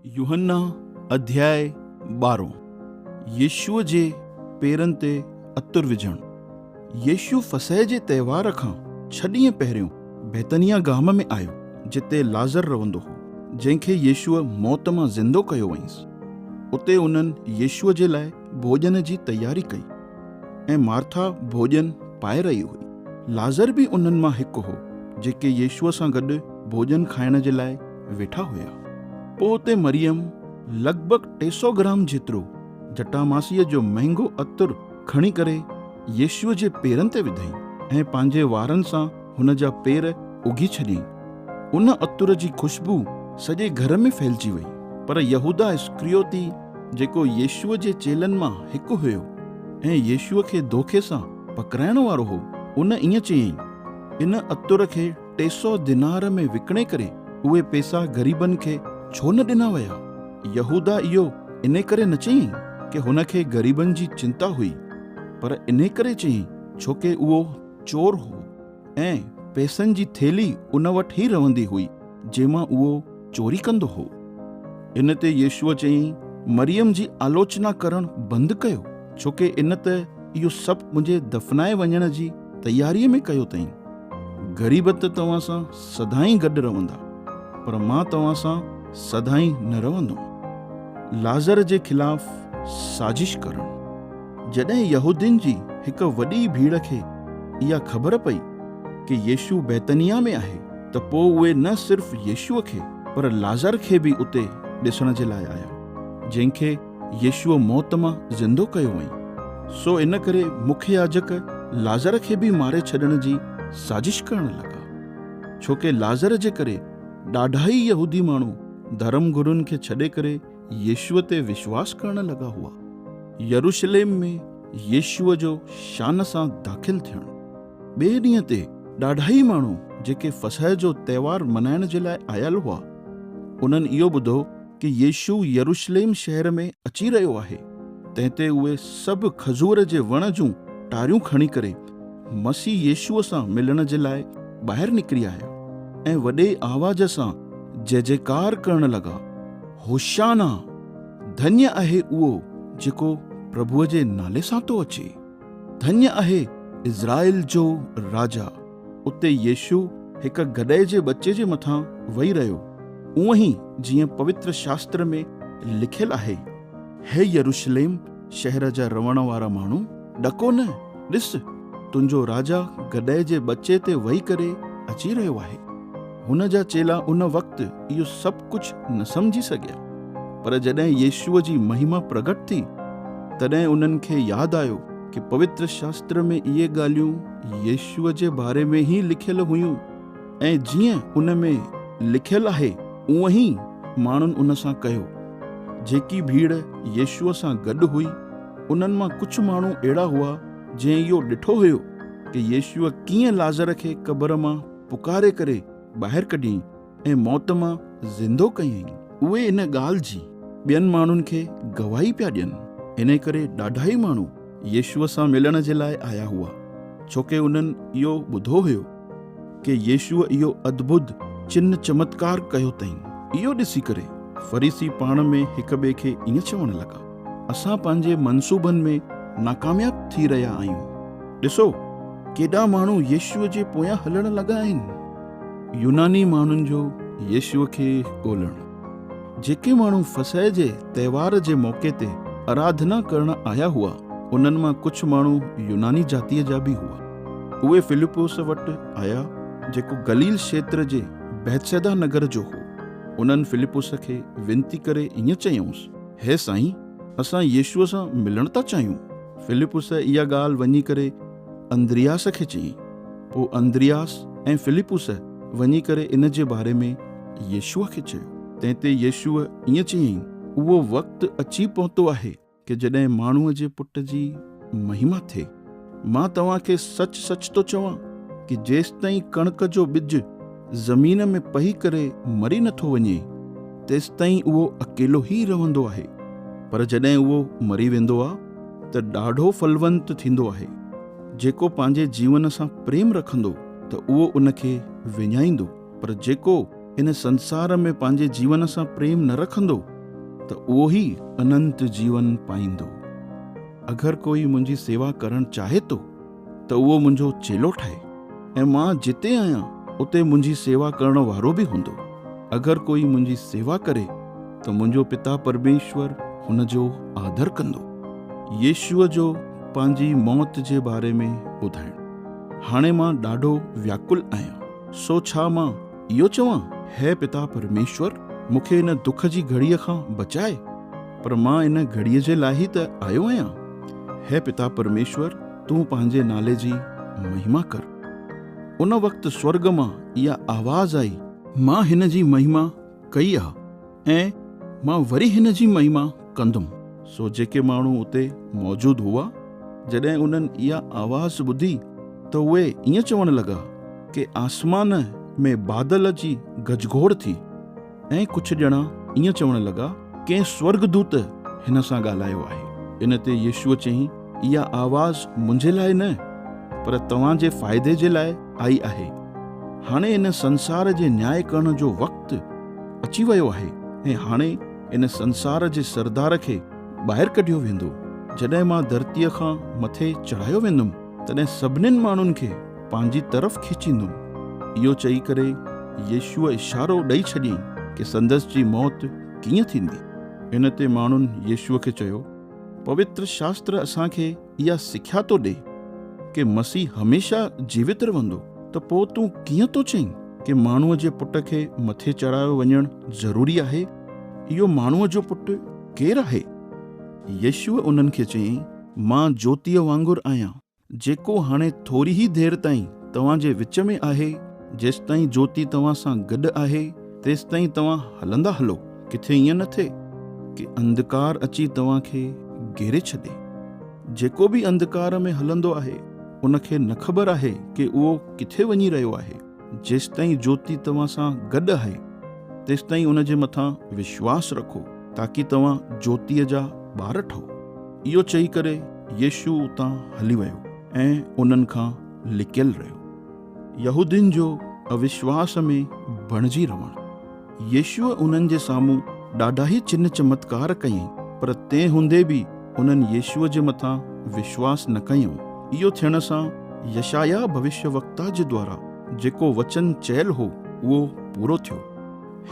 يوحنا اڌياء ٻارهون، يسوع جي پيرن تي عطر وجهڻ. يسوع فصح جي تهوار کان ڇهه ڏينهن پهريون بيتنياه گام ۾ آيو، جتي لعزر رهندو هو، جنهن کي يسوع موت مان زندو ڪيو هئائينس. اتي انهن يسوع جي لاء ڀوڄن جي تياري ڪئي ۽ مارٿا ڀوڄن پائي رهي هئي. لعزر به انهن مان هڪ هو، جيڪي يسوع سان گڏ ڀوڄن کائڻ جي لاء ويٺا هيا. پوء اتي مريم لڳ ڀڳ 300 گرام جيترو جٽاماسيء جو مهنگو عطر کڻي ڪري يسوع جي پيرن تي وڌائين ۽ پنهنجي وارن سان هن جا پير اگهي ڇڏيائين. ان عطر جي خوشبو سڄي گهر ۾ ڦهلجي وئي. پر يهوداه اسڪريوتي، جيڪو يسوع جي چيلن مان هڪ هيو ۽ يسوع کي دوکي سان پڪڙائڻ وارو هو، ان ائين چيائين، ان عطر کي 300 دينار ۾ وڪڻي ڪري اهي پيسا غريبن کي ڇو نه ڏنا ويا؟ يهوداه اهو انهي ڪري نه چيائين ڪي هن کي غريبن جي چنتا هئي، پر انهي ڪري چيائين ڇوڪه اهو چور هو ۽ پئسن جي ٿيلهي ان وٽ ئي رهندي هئي جنهن مان اهو چوري ڪندو هو. ان تي يسوع چيائين، مريم جي آلوچنا ڪرڻ بند ڪيو، ڇوڪه ان ته اهو سڀ منهنجي دفنائي وڃڻ جي تياريء ۾ ڪيو اٿائين. غريب ته توهان سان سدائين گڏ رهندا، پر مان توهان سان سدائين نه رهندم. لعزر جي خلاف سازش ڪرڻ. جڏهن يهودين جي هڪ وڏي ڀيڙ کي اها خبر پئي ڪي يسوع بيتنياه ۾ آهي ته پوء اهي نه صرف يسوع کي پر لعزر کي به اتي ڏسڻ جي لاء آيا، جنهن کي يسوع موت مان زندو ڪيو هئائين. سو ان ڪري مکيه ياجڪ لعزر کي به ماري ڇڏڻ جي سازش ڪرڻ لڳا، ڇوڪه لعزر جي ڪري ڏاڍا ئي يهودي ماڻهو ڌرم گرن کي ڇڏي ڪري يسوع تي وشواس ڪرڻ لڳا هئا. يروشليم ۾ يسوع جو شان سان داخل ٿيڻ. ٻئي ڏينهن تي ڏاڍا ئي ماڻهو جيڪي فصح جو تهوار ملهائڻ جي لاء آيل هئا، انهن اهو ٻڌو ڪي يسوع يروشليم شهر ۾ اچي رهيو آهي. تنهن تي اهي سڀ کجور جي وڻ جون ٽاريون کڻي ڪري مسيح يسوع سان ملڻ جي لاء ٻاهر نڪري آيا ۽ وڏي آواز سان جئجئڪار ڪرڻ لڳا، هوشعنا! ڌنيه آهي اهو جيڪو پرڀوء جي نالي سان ٿو اچي! ڌنيه آهي اسرائيل جو راجا! اتي يسوع هڪ گڏهه جي ٻچي جي مٿان ويهي رهيو، اونئن ئي جيئن پوتر شاستر ۾ لکيل آهي، هي يروشليم شهر جا رهڻ وارا ماڻهو، ڏڪو نه، ڏس، تنهنجو راجا گڏهه جي ٻچي تي ويهي ڪري اچي رهيو آهي. هن جا چيلا ان وقت اهو سڀ ڪجهه نه سمجهي سگهيا، پر جڏهن يسوع جي مهما پرگهٽ ٿي، تڏهن انهن کي ياد آيو ڪي پوتر شاستر ۾ اهي ڳالهيون يسوع جي باري ۾ ئي لکيل هيون ۽ جيئن ان ۾ لکيل آهي، اونئن ئي ماڻهن ان سان ڪيو. جيڪي ڀيڙ يسوع سان گڏ هئي، انهن مان ڪجهه ماڻهو اهڙا هئا، جنهن اهو ڏٺو هيو ڪي يسوع ڪيئن لعزر کي قبر مان پڪاري ڪري ٻاهر ڪڍيائين ۽ موت مان زندو ڪيائين. اهي ان ڳالهه جي ٻين ماڻهن کي گواهي پيا ڏين. انهي ڪري ڏاڍا ئي ماڻهو يسوع سان ملڻ جي لاء آيا هئا، ڇوڪه انهن اهو ٻڌو هيو ڪي يسوع اهو ادڀت چن چمتڪار ڪيو اٿائين. اهو ڏسي ڪري فريسي پاڻ ۾ هڪ ٻئي کي ائين چوڻ لڳا، اسان پنهنجي منصوبن ۾ ناڪامياب ٿي رهيا آهيون. ڏسو، ڪيڏا ماڻهو يسوع جي پويان هلڻ لڳا آهن. يوناني ماڻهن جو يسوع کي ڳولڻ. جيڪي ماڻهو فصح جي تهوار جي موقعي تي آراڌنا ڪرڻ آيا هئا، انهن مان ڪجهه ماڻهو يوناني جاتيء جا به هئا. اهي فلپس وٽ آيا، جيڪو گليل کيتر جي بيتصيدا نگر جو هو. انهن فلپس کي وينتي ڪري ائين چيائونس، هي سائين، اسان يسوع سان ملڻ ٿا چاهيون. فلپس اها ڳالهه وڃي ڪري اندرياس کي چيائين. پوء اندرياس ۽ فلپس وڃي ڪري ان جي باري ۾ يسوع کي چيو. تنهن تي يسوع ائين چيائين، اهو وقت اچي پهتو آهي ڪي جڏهن ماڻهوء جي پٽ جي مهما ٿئي. مان توهان کي سچ سچ ٿو چوان ڪي جيستائين ڪڻڪ جو ٻج زمين ۾ پئي ڪري مري نه ٿو وڃي، تيستائين اهو اڪيلو ئي رهندو آهي، پر جڏهن اهو مري ويندو آ ته ڏاڍو ڦلونت ٿيندو آهي. جيڪو پنهنجي جيون سان پريم رکندو ته اهو ان کي وڃائيندو، پر جيڪو ان سنسار ۾ پنهنجي جيون سان پريم نه رکندو ته اهو ئي اننت جيون پائيندو. اگر ڪوئي منهنجي سيوا ڪرڻ چاهي ٿو ته اهو منهنجو چيلو ٺهي ۽ مان جتي آهيان اتي منهنجي سيوا ڪرڻ وارو به هوندو. اگر ڪوئي منهنجي سيوا ڪري ته منهنجو پتا پرميشور هن جو آدر ڪندو. يسوع جو پنهنجي موت جي باري ۾ ٻڌائڻ. هاڻي مان ڏاڍو وياڪل آهيان، سو ڇا مان اهو چوان، هي پتا پرميشور، مون کي هن دک جي گهڙيء کان بچاء؟ پر مان ان گهڙيء جي لاء ئي ته آيو آهيان. هي پتا پرميشور، تون پنهنجي نالي جي مهما ڪر. ان وقت سورڳ مان اها آواز آئي. مان هن جي مهما ڪئي آ ۽ مان وري هن جي مهما ڪندم. سو جيڪي ماڻهو اتي موجود هئا، جڏهن انهن اها آواز ٻڌي ته اهي ائين چوڻ لڳا ڪي آسمان ۾ بادل جي گجگوڙ ٿي ۽ ڪجهه ڄڻا ائين چوڻ لڳا ڪنهن سورڳدوت هن سان ڳالهايو آهي. ان تي يسوع چيائين، اها آواز منهنجي لاء نه، پر توهان جي فائدي جي لاء آئي آهي. هاڻي ان سنسار جي نياء ڪرڻ جو وقت اچي ويو آهي ۽ هاڻي ان سنسار جي سردار کي ٻاهر ڪڍيو ويندو. جڏهن مان ڌرتيء کان مٿي چڙهايو ويندم، تڏهن سڀنين ماڻهن کي پنهنجي طرف کيچيندم. اهو چئي ڪري يسوع اشارو ڏئي ڇڏيائين ڪي سندس جي موت ڪيئن ٿيندي. ان تي ماڻهن يسوع کي چيو، پوتر شاستر اسان کي اها سکيا ٿو ڏئي ڪي مسيح هميشه جيوت رهندو، ته پوء تون ڪيئن ٿو چئين ڪي ماڻهوء جي پٽ کي مٿي چڙهايو وڃڻ ضروري آهي؟ اهو ماڻهوء جو پٽ ڪير آهي؟ يسوع انهن کي چيائين، مان جوتيء وانگر آهيان، جيڪو هاڻي ٿوري ئي دير تائين توهان جي وچ ۾ آهي، جيستائين جوتي توهان سان گڏ آهي، تيستائين توهان هلندا هلو، ڪٿي ائين نه ٿئي ڪي انڌڪار اچي توهان کي گهيري ڇڏي. جيڪو به انڌڪار ۾ هلندو آهي، ان کي نه خبر آهي ڪي اهو ڪٿي وڃي رهيو آهي. جيستائين جوتي توهان سان گڏ آهي، تيستائين ان جي مٿان وشواس رکو، تاڪي توهان جوتيء جا ٻار ٺهو. اهو چئي ڪري يسوع اتان هلي ويو ۽ انهن کان لڪيل رهيو. يهودين جو اوشواس ۾ بڻجي رهڻ. يسوع انهن جي سامهون ڏاڍا ئي چن چمتڪار ڪيائين، پر تنهن هوندي به انهن يسوع جي مٿان وشواس نه ڪيائون. اهو ٿيڻ سان يشعياه ڀوشيوڪتا جي دوارا جيڪو وچن چيل هو، اهو پورو ٿيو.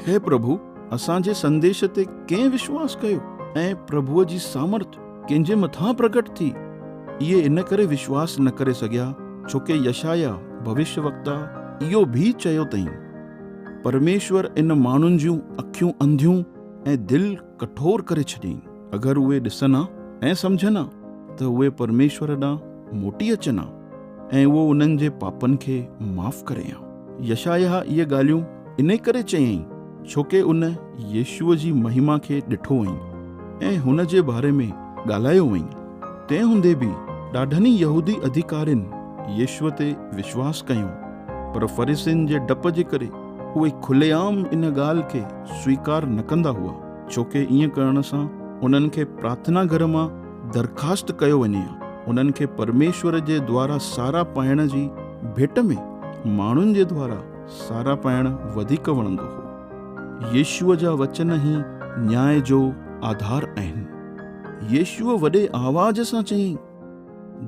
هي پرڀو، اسان جي سنديش تي ڪنهن وشواس ڪيو؟ ۽ پرڀوء جي سامرٿ ڪنهن جي مٿان پرگٽ ٿي؟ اهي ان ڪري وشواس نه ڪري سگهيا، ڇوڪه يشعياه ڀوشيوڪتا اهو به چيو اٿئين، پرميشور ان ماڻهن جون اکيون انڌيون ۽ دل ڪٺور ڪري ڇڏيائين. اگر اهي ڏسن ها ۽ سمجهن ها ته اهي پرميشور ڏانهن موٽي اچن ها ۽ اهو انهن جي پاپن کي معاف ڪري ها. يشعياه اهي ڳالهيون انهي ڪري چيائين، ڇوڪه ان يسوع جي مهما کي ڏٺو هئائين ۽ هن جي باري ۾ ڳالهايو هئائين. تنهن هوندي به ڏاڍن ئي يهودي اڌيڪارين يسوع تي وشواس ڪيو، پر فريسين جي ڊپ جي ڪري اهي کلي عام ان ڳالهه کي سويڪار نه ڪندا هئا، ڇوڪه ائين ڪرڻ سان انهن کي پرارٿنا گهر مان درخواست ڪيو وڃي ها. انهن کي پرميشور جي دوارا ساراهه پائڻ جي ڀيٽ ۾ ماڻهن جي دوارا ساراهه پائڻ وڌيڪ وڻندو هو. يسوع جا وچن ئي نياء جو آڌار آهن. يسوع وڏي آواز سان چيائين،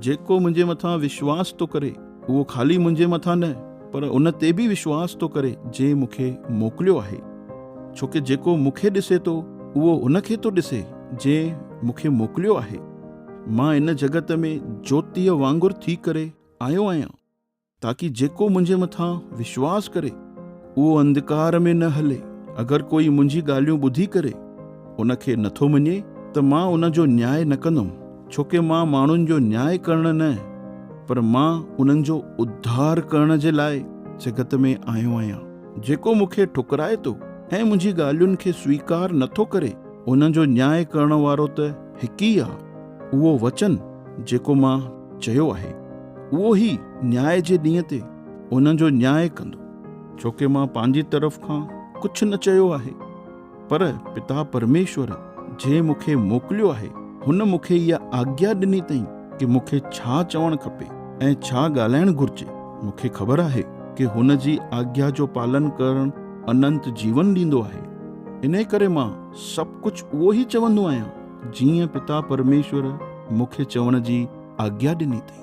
جيڪو منهنجي مٿان وشواس ٿو ڪري، اهو خالي منهنجي مٿان نه، پر ان تي به وشواس ٿو ڪري جنهن مون کي موڪليو آهي. ڇوڪه جيڪو مون کي ڏسي ٿو، اهو ان کي ٿو ڏسي جنهن مون کي موڪليو آهي. مان ان جڳت ۾ جوتيء وانگر ٿي ڪري آيو آهيان، تاڪي جيڪو منهنجي مٿان وشواس ڪري، اهو انڌڪار ۾ نه هلي. اگر ڪوئي منهنجي ڳالهيون ٻڌي ڪري ان کي نه ٿو مڃي ته مان ان جو نياء نه ڪندم، ڇوڪه مان ماڻهن جو نياء ڪرڻ نه، پر مان انهن جو اڌار ڪرڻ جي لاء جڳت ۾ آيو آهيان. جيڪو مون کي ٺڪرائي ٿو ۽ منهنجي ڳالهين کي سويڪار نه ٿو ڪري، ان جو نياء ڪرڻ وارو ته هڪ ئي آ، اهو وچن جيڪو مان چيو آهي، اهو ئي نياء جي ڏينهن تي ان جو نياء ڪندو، ڇوڪه مان پنهنجي طرف کان ڪجهه نه چيو آهي. پر پتا پرميشور جنهن مون کي موڪليو آهي، هن مون کي اها آگيا ڏني اٿئي ڪي مون کي ڇا چوڻ کپي ۽ ڇا ڳالهائڻ گهرجي. مون کي خبر آهي ڪي هن جي آگيا جو پالن ڪرڻ اننت جيون ڏيندو آهي. انهي ڪري مان سڀ ڪجهه اهو ئي چوندو آهيان، جيئن پتا پرميشور مون کي چوڻ جي آگيا ڏني اٿئي.